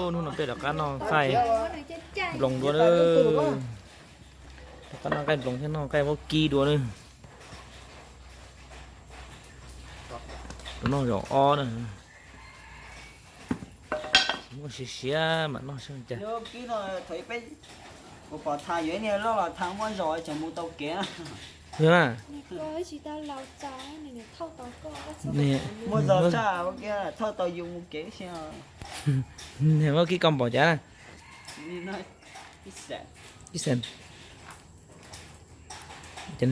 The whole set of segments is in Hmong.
Hnub no peb rov qab noj nqaij nploos dua na. Rov qab noj nqaij nploos thiab noj nqaij vaub kib dua na. Noj zaum ob na. Muaj siav siav mam noj saib cas. Kuv pom tha yuav ib niag loj los tha muab zos tseem mus tau kev. Muaj zos tshaj ua kiag thauj tau yus mus kev xwb. Niag vaub kib koj npaum cas na? Ib xeem. Cov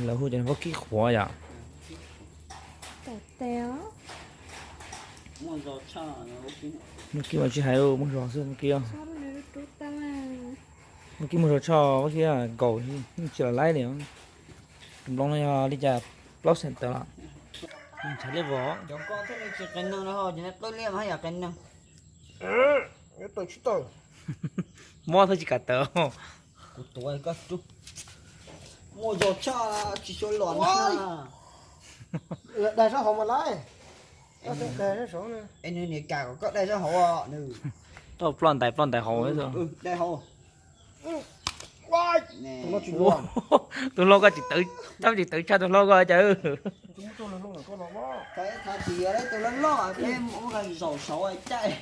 lawv hu cov vaub kib qhuav yom. Vaub kib mas tsis hais, muaj zos xwb vaub kib. Vaub kib muaj zos tshaj, vaub kib nkaus tsis los laib li. Tus nploos no yog li cas, plaub xeem tawm los? Ntshav liab vog. Mob thiaj tsis kam tawm. Kuv tuav koj rub. Muaj zog tshaj tsis xyuas los na. Daig sab hauv mas laib. Daig sab saud na. Es nws niam kam kom koj daig sab hauv os nws. Tau ploj ntais ploj ntais hauv. Daig hauv. Tus hlob koj tsis tawv, tsis tawv tshaj tus hlob koj cas. Thaum tsis yuav tus loj loj peb mus zaum saud caij.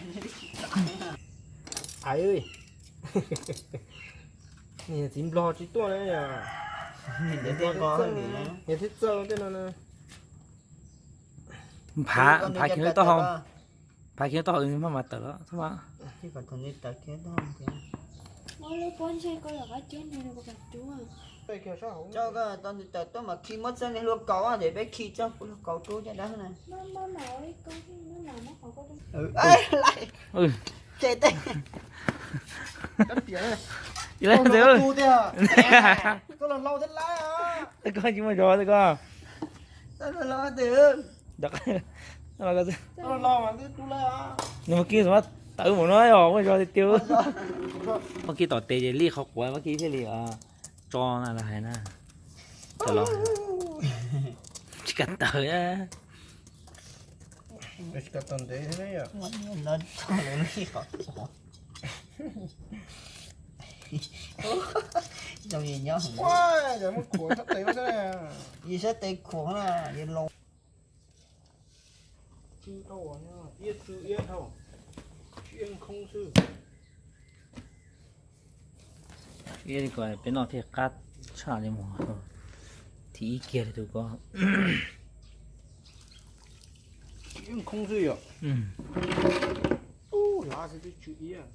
Niag txiv nplog tsis tuaj na yom. Niag thiab txawj tej no na. Phav, phav kiag lub taub hau, phav kiag lub taub hau maj mam tawm los. Tau ntsis tawm tuaj mas khi muab txoj niag hlua kaus ces peb khi txoj hlua kaus rub caj dab na. Ces tej. Koj tsis muaj zog tej ko. Nws vaub kib tawv mus no yog muaj zog tiag tiag. Vaub kib tom tes ces li qhov quav vaub kib thiaj li tso na los hais na. Tsis kam tawv. Yog sab tes khuav na, yog los. Tsw dhau, iab tsw iab dhau, tsw iab khoob xwb. Iab li ko peb noj thiaj qab tshaj li mus. Thib ib kiag li tus ko. Tsw iab khoob xwb yom. Ub, hlav xwb twb tsw iab.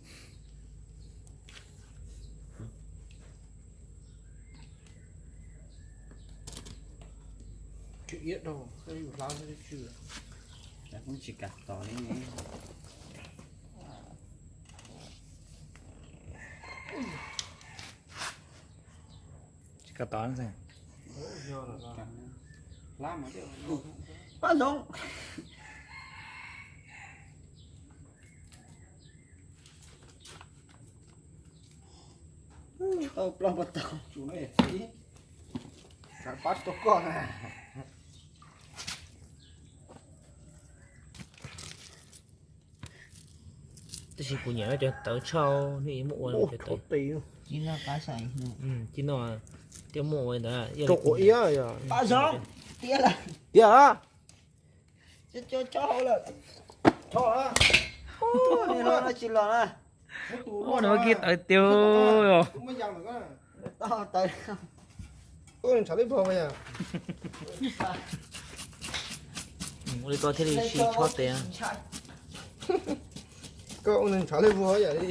Tsw iab dhau, yus hlav xwb twb tsw. Kuv tsis kam tos li. Tsis kam tos. Pab Zoov. Tau plaub pab tau. Tsam pab tsis tau koj na. Tab sis kuv nyiam cov tawv tshaj, nej muab ua cov tawv. Cib no, cib no, muab ua ntawd. Tiag. Ua no kib tawv tiag. Ua li ko thiaj li sib chob tes. Koj ua nws ntshav li vua yam li.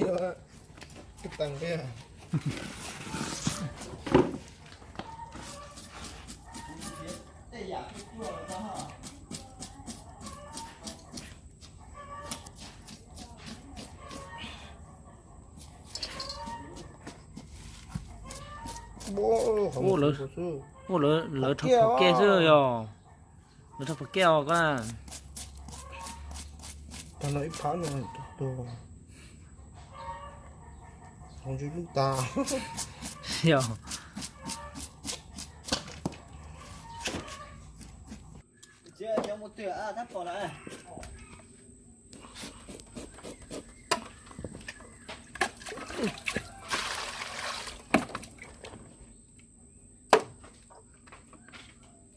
Ua lawv rho pom kej xwb yog. Lawv rho pom kej os koj. Tag no ib phab no tuag, hauv ntsej lub tag. Yog.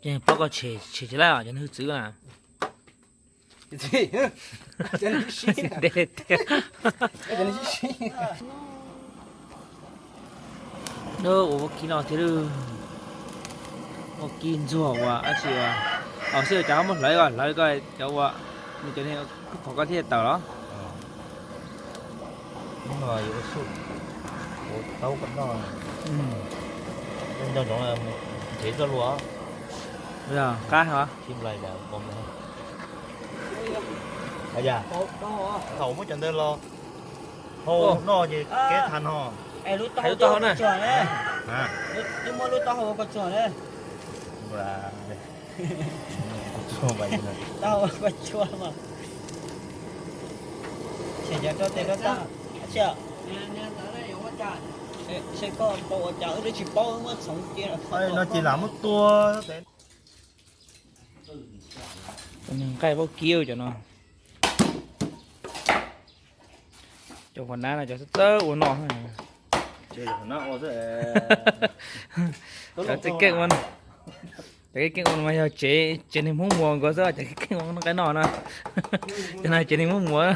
Ces plaub koj tshem, tshem tsis laib os cov niag hwj txwv na. Ntev tiag. Ua vaub kib no thiab lawm. Vaub kib ntxuag uas dab tsi uas, os xij cov muab hlawv ko, hlawv ko cov uas, nws cov niag kuj phom koj thiaj tawm los. Hnub no yuav ua su, ua taub koj noj. Nco ntsoov nrhiav txoj hlua. Qab heev. Thaum muab cov ntawd los hau noj ces kev tha no. Lub taub hau na. Twb muab lub taub hau ua koj tsuag na. Taub hau ua koj tsuag mas. Tshem cov rau tes rau taw. Seb koj tau ua cas wb twb tsis paub, wb muab txhoov cia. No ces lam muab tua. Nqaij vaub kib cov no. Cov qhuav nab no cov txawj ua noj. Cov keej ua, cov keej ua no mas yog tsev, tsev neeg Hmoob Muas nkaus xwb, cov keej ua nqaij noj no. Cov no tsev neeg Hmoob Muas.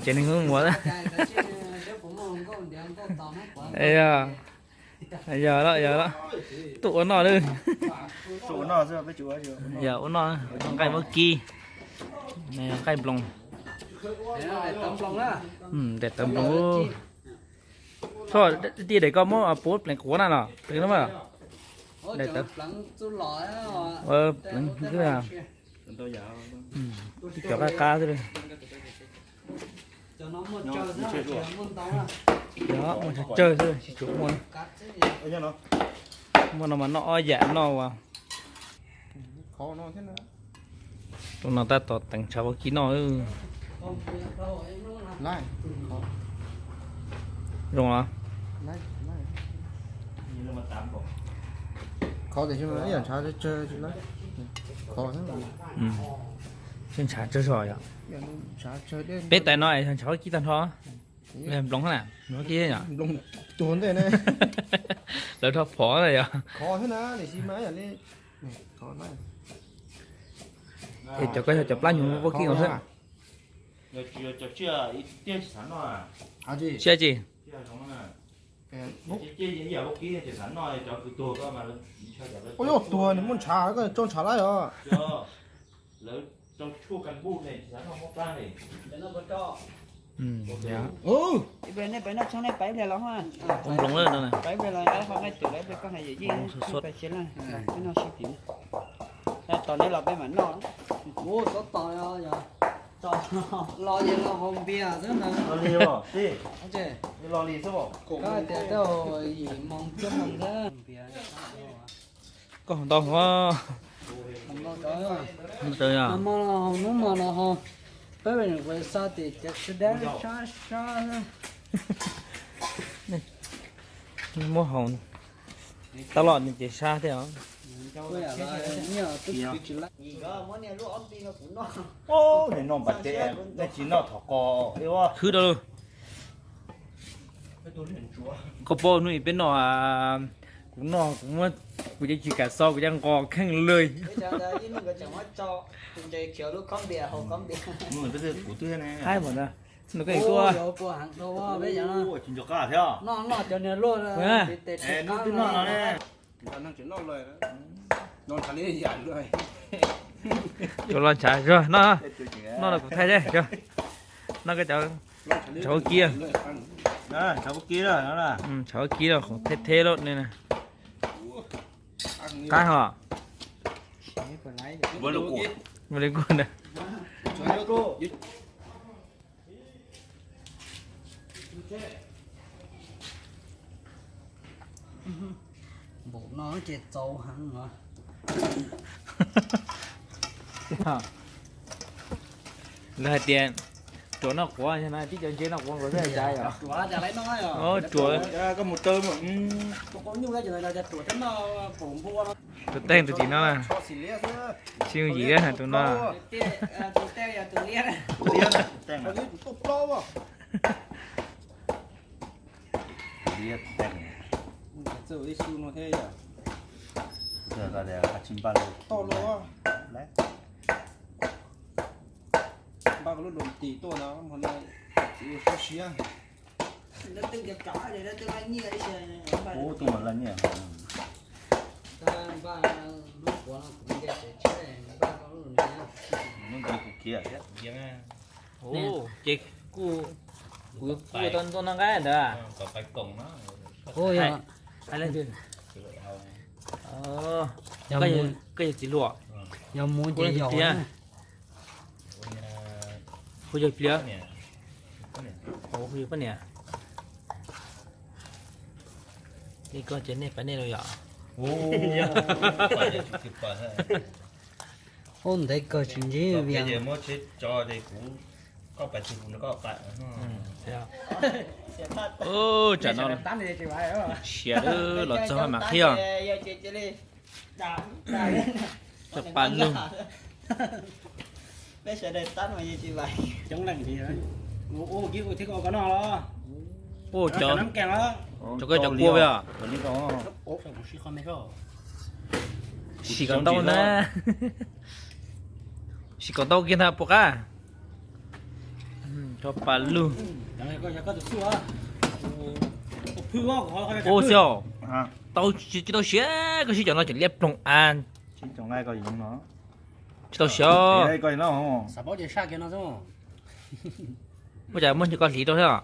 Tsev neeg Hmoob Muas. Yog, yog, yog, tuaj ua noj lawm. Yog ua noj, nqaij vaub kib, nqaij nploos. Daim tawv nploos. Txhob, tij daim koj muab puv pleev quav na los pleev no mas. Daim tawv pleev xwb. Cov qab qab xwb. Muaj tsawg tsawg xwb tsis tshua muaj. Muaj no mas noj ob yam noj uas. Tus no tab tom teev tshav vaub kib noj. Zoo los? Seb ntshav tsawg zog yom. Peb tais no es ntshav vaub kib tag nrho. Nploos na, nploos kib yom. Lawv rho phom na yom. Es cov ko yog cov plab nyuj vaub kib no xwb. Siab tsis? Ua yog tuag nws muaj ntshav, koj tso ntshav lawm os. Nploos lawm no. Tos neb los peb mam noj. Los ces los haus npias xwb na. Los li xwb. Koj hais tias tau yim moos cuaj moos xwb. Koj haus ntau os. Haus ntau os. Hnub no los haus, peb pem nws kuv xa tim cov sab dab sab sab. Muab haus tau los nws ces sab thiab os. Khwb rau lawm. Koj paub hnub ib peb noj, kuv noj kuv muab, kuv yeej tsis kam xo, kuv yeej nqos kheej lawm. Haib mas na, nws koj tuaj. Cov los ntshav zog no, noj los kuv thaij seb. Noj koj cov ntshav vaub kib. Ntshav vaub kib los qhov theb theb lawm ne. Qab hos. Ua li kuj na. Npaum no ces txaus heev os. Lawv hais tias ruam noj quav, tib cov ntse noj quav nkaus xwb cas yom. Ruam. Tus teej tus tim no na. Tsis yooj yim tus no. Tus teej yog tus liab. Tus liab na, tus teej na. Tus liab tus tuaj plaub. Txawj ua ib xu no thiab yom. Tsis npaj toj los, npaj lub lus tim tuaj no, hmo no tsis ua siab. Ub, tuaj mas laj nyiaj. Lub nti kuv khiav thiab. Ces kuv, kuv tau ntuj no nqaij ntawd. Koj yog txiv hluas, yog mus ces yog tiag. Kuv yog pliag, kuv yog poj niam. Nej koj ces nej pab nej los yom. Ub, ntev kawg tsis ntsib vim muab tsheb tso ces kuv, koj pais tsis kuv koj pais. Tsam no siav los txog mam qhib os. Cov pas lug. Ua cov, cov koj cov kua peb os. Sim kom ntau na. Sim kom ntau kiag ntag puas qab. Cov pas lug. Ua xwb os. Tau, tsis tau siav, koj sib cov no tseem liab ploog a. Tsis tau siav. Ua cas muab nws koj hliv rau thiab.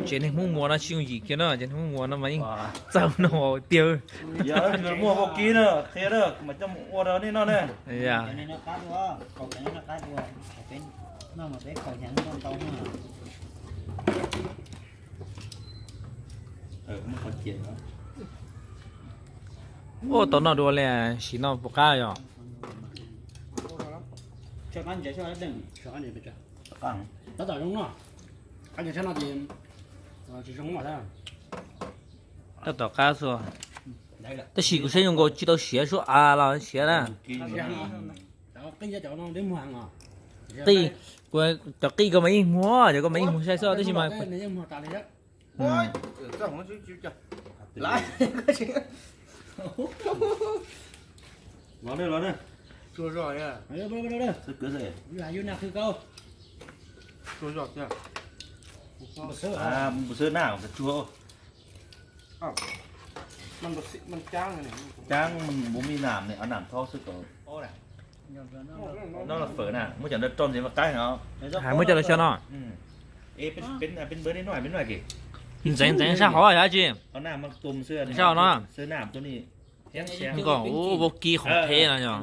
Tsev neeg Hmoob Muas no tsis yooj yim kiag no, tsev neeg Hmoob Muas no mas yeej txawj no tiag. Muaj vaub kib na, qhia na, mas coj mus ua rau nej noj na. Ua tau noj dua li, sim noj puas qab yom? Tab tom qab xwb. Tab sis kuv saib zoo nkaus tsis tau siav suab av los siav na. Qij, kuv cov qij ko mas yeej muag, cov ko mas yeej muag sai xwb tab sis mas Cab, muab me nam ne, nam tho xwb ko. No fawm na, muab cov ntawd rau ntxiv mas qab no. Hais muab coj los xyaw no. Ntxeev ntxeev sab hov yog dab tsi? Sab hov no. Ua vaub kib qhov phem no yog.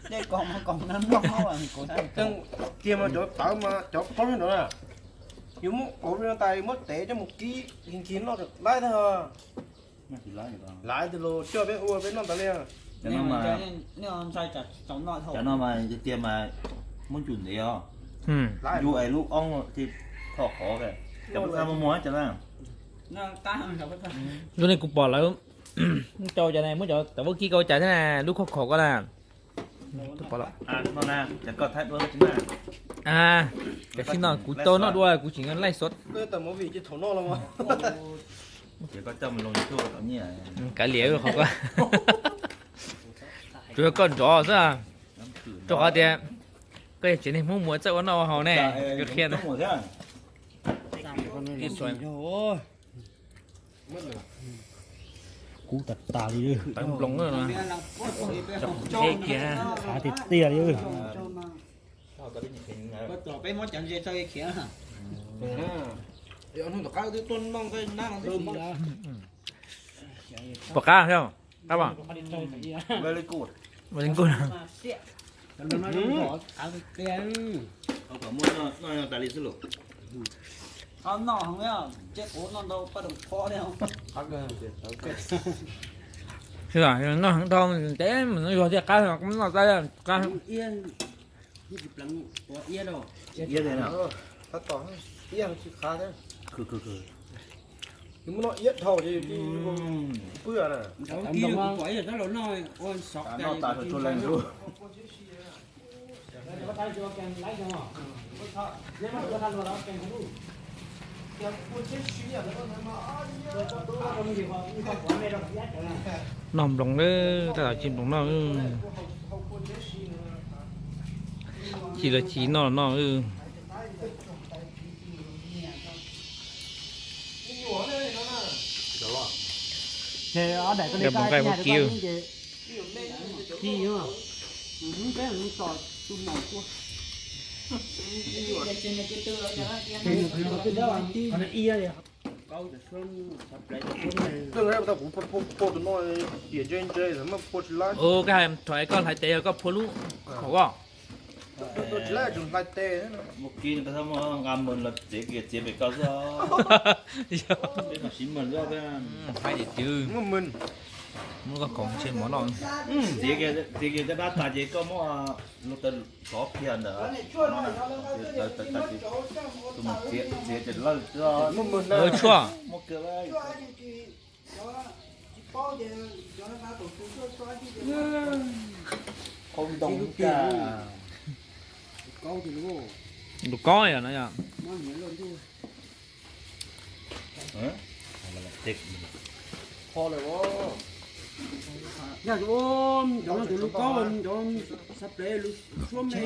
Tiag mas cov tawv mas cov qoob no na, yus muab qauv li no tas muab tev coj mus kib nkig noj laib tag. Laib tiag los coj peb ua peb noj tas li. Cov no mas tiag tiag mas muab ncu ntev os. Ncu es lub oob thiaj thom qhov. Cov muag muag cov na. Zoo li kuv pom lawv muab cov, cov ne muab cov vaub kib ko cas thiab na, lub khauj khom ko na. Tam sim no kuv tau noj dua kuv tseem laij xov. Kav liam qhov ko. Tsuas yog koj nrov xwb, rau qhov tias koj yog tsev neeg Hmoob Muas txawj ua noj ua haus ne, kuv qhia ntag. Kub tas tas li. Tawv nploos, qhav tiag tiag li. Puas qab thiab? Qab mas. Ua li nkuj. Noj heev dhau ntev mus noj zog thiaj qab, qab. Muab noj iab dhau ces pw na. Noj tas tsuag lees lub. Noj nploos lawm, tab tom ci nploos noj. Ci los ci noj los noj. Nqaij ua kiv. Kuv phua tus no tiam ntse ntse, muab phua tsis laib. Ua koj hais thaum koj hlais tes koj phua lub khaum os. Tsis laib tseem hlais tes. Muab kiv nqa mus los txiav kiag txiav pem koj xwb. Peb mam siv mws xwb. Haib tiag tiag. Muab mws, muab koj khoom ntshe mov noj. Txiav kiag caj dab tas ces koj muab luag taws xov kiag ntawm txiav ces lawj tshuaj. Muab kiag qau ntoo. Lus kob yom no yom. Yog ua cov no tus lus kob, cov xab plev lus suab me.